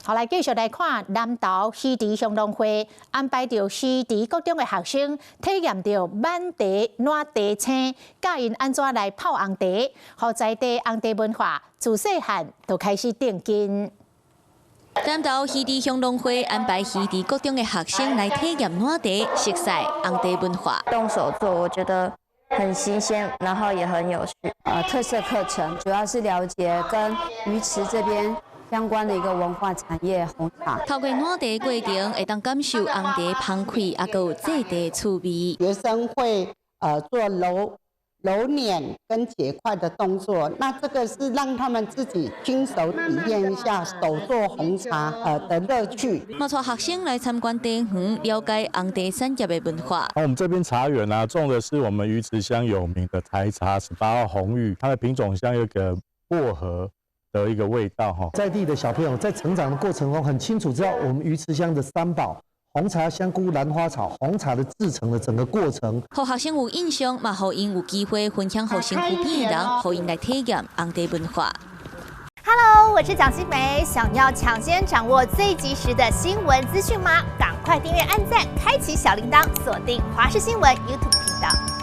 好，來繼續來看南投魚池鄉農會安排著魚池國中的學生體驗著挽茶、撋茶青，教𪜶按怎來泡紅茶，予在地紅茶文化自細漢就開始定根。南投魚池鄉農會安排魚池國中的學生來體驗撋茶，熟悉紅茶文化。動手做，我覺得很新鮮，然後也很有趣。特色課程主要是了解跟魚池這邊相關的一個文化產業紅茶。透過撋茶過程，會當感受紅茶芳氣，抑閣有製茶趣味。學生會做揉捻跟解塊的動作，那這個是讓他們自己親手體驗一下手做紅茶的樂趣。嘛帶學生來參觀茶園，了解紅茶產業的文化。我們這邊茶園啊，種的是我們魚池鄉有名的台茶18號紅玉，它的品種像一個薄荷的一個味道哈。在地的小朋友在成長的過程中，很清楚知道我們魚池鄉的三寶：紅茶、香菇、蘭花草，紅茶的製成的整個過程。予學生有印象，嘛予𪜶有機會分享予身軀邊的人，予𪜶來體驗紅茶文化。 Hello，我是蔣新梅，想要搶先掌握最及時的新聞資訊嗎？趕快訂閱、按讚、開啟小鈴鐺，鎖定華視新聞 YouTube 頻道。